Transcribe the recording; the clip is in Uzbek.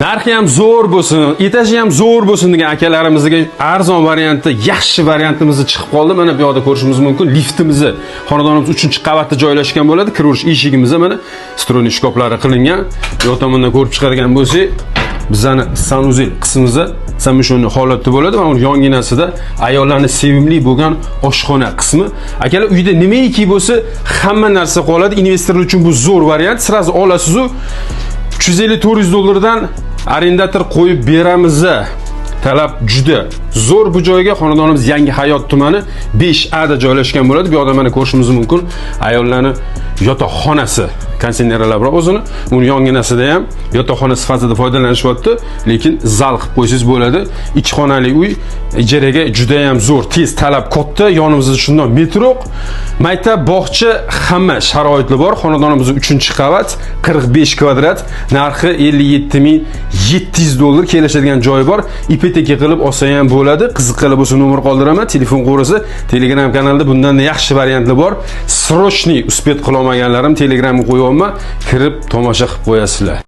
Narxi ham zo'r bo'lsin, etaji ham zo'r bo'lsin degan akalarimizga arzon variantda yaxshi variantimiz chiqib qoldi. Mana bu yoqda ko'rishimiz mumkin. Liftimizni xonadonimiz 3-qavatda joylashgan bo'ladi. Kiraverish eshigimiz mana встроенный shkaflari qilingan. Bu yoq tomondan ko'rib chiqargan bo'lsak, bizani санузел qismimizda совмещенный holatda bo'ladi va uni yonginasida ayollarni sevimli bo'lgan oshxona qismi. Akalar, uyda nimaiki bo'lsa, hamma narsa qoladi. Investorlar uchun bu zo'r variant. Сразу olasiz-u, 350-400 dollardan arendator qo'yib beramiz. Talab juda zo'r bu joyga. Xonadonimiz Yangi Hayot tumani 5A da joylashgan bo'ladi. Bu yoqda mana ko'rishimiz mumkin. Ayollarni yotoqxonasi, konditsionerlar bor o'zini. Uni yonginasida ham yotoqxona sifatida foydalanishyapti, lekin zal qilib qo'ysangiz bo'ladi. Ikki xonali uy ijaraga juda ham zo'r, tez talab katta. Yonimizda shundan metro, maktab, bog'cha, hamma sharoitli bor. Xonadonimiz 3-qavat, 45 kvadrat, narxi 57 700 dollar, kelishadigan joyi bor. Ipoteka qilib olsa ham bo'ladi. Qiziqqanlar bo'lsa, nomer qoldiraman, telefon qo'rasa. Telegram kanalida bundan yaxshi variantlar bor. Срочный успеть qilolmaganlarim Telegramga qo'yyapman, kirib tomosha qilib qo'yasizlar.